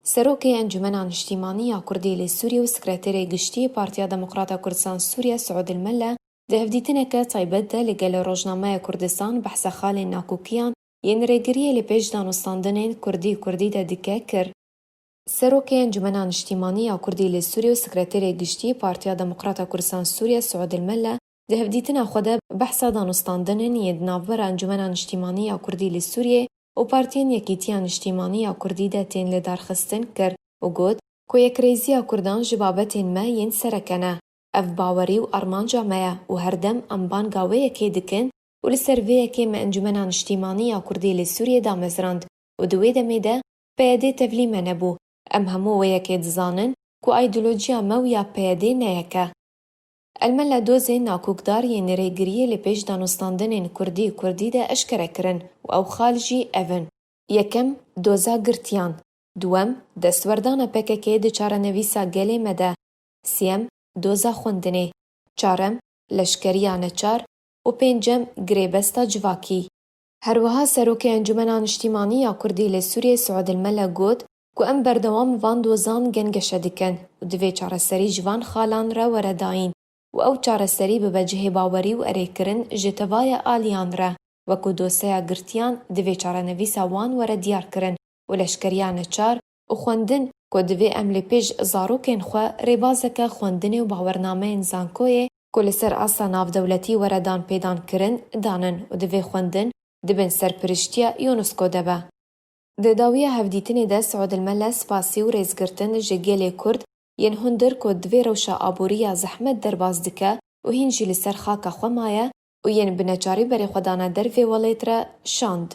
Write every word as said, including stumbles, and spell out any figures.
Serokê Encûmena Niştîmanî ya Kurdî li Sûriyê û Sekreterê Giştî yê Partiya Demokrata Kurdistan Sûriye Siûd El-Melle di hevdîtineke taybet de li gel Rojnameya Kurdistan behsa xalên nakokiyan yên rêgiriyê li pêş danûstandinên Kurdî Kurdî de dike kir. Serokê Encûmena Niştîmanî ya Kurdî li Sûriyê û Sekreterê Giştî yê Partiya Demokrata Kurdistan Sûriye Siûd El-Melle di hevdîtina xwe de behsa danûstandinên yên di navbera Encûmena Niştîmanî ya Kurdî li Sûriyê û Partiyên Yekîtiya Niştîmanî ya Kurdî de tên lidarxistin kir û got ku yekrêziya Kurdan ji babetên me yên sereke ne. Ev bawerî û armanca me ye û her dem em banga wê yekê dikin û li ser vê yekê me Encûmena Niştîmanî ya Kurdî li Sûriyê damezrand û di wê demê de P Y D tevlî me nebû. Em hemû wê yekê dizanin ku aydolojiya me û ya P Y D ne yek e. El-Melle dozên nakokdar yên rêgiriyê li pêş danûstandinên Kurdî Kurdî de eşkere kirin û ew xal jî ev in: Yekem, doza girtiyan. Duwem, destwerdana P K K di çarenivîsa gelê me de. Siyem, doza xwendinê. Çarem, leşkeriya neçar û pêncem, girêbesta civakî. Her wiha Serokê Encûmena Niştîmanî ya Kurdî li Sûriyê Siûd El-Melle got ku em berdewam van dozan gengeşe dikin û divê çareserî ji van xalan re were dayîn û ew çareserî bibe cihê bawerî û erêkirin ji tevaya aliyan re, wekû doseya girtiyan divê çarenivîsa wan were diyar kirin û leşkeriya neçar û xwendin ku divê em li pêş zarokên xwe rêbazeke xwendinê û bawernameyên zankoyê ku li ser asta navdewletî were danpêdan kirin, danin û divê xwendin di bin serpiriştiya UNESCO de be. Di dawiya hevdîtinê de Siûd El-Melle spasî û rêzgirtin ji gelê Kurd yên hundir ku di vê rewşa aborî ya zehmet derbas dike û hîn jî li ser xaka xwe maye û yên bi neçarî berê xwe dane dervê welêt re şand.